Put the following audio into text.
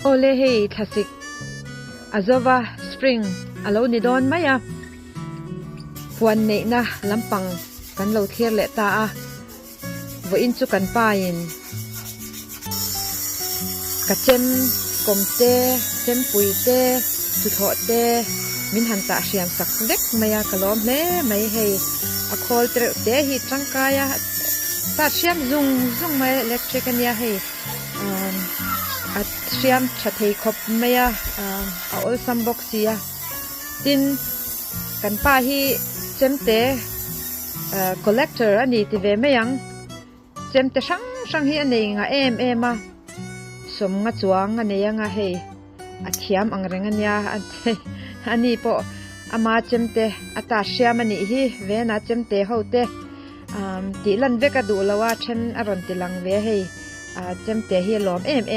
Awle hei thlasik a zova spring a lo ni dawn mai a, huan neihna lampang kan lo thlir leh ta a, vawiin chu kan pain ka chem kawm te, chempui te, tuthlawh te min han tah hriam sak vek mai a, ka lawm hle mai hei a khawl te reuh te hi tangkai a tat hriam zung zung mai a electric a nia hei. A hriam tha thei khawp mai a a awlsam bawk si a tin kan pa hi chemte collector a ni ti ve mai ang chemte hrang hrang hi a nei ngah em em a sawmnga chuang a nei anga hei a thiam ang reng a nia a ni pawh ama chemte a ta hriam a nih hi vena chemte ho te. Tih lan vek a duh lo a, then a rawn ti lang ve a hei chemte hi a lawm em em.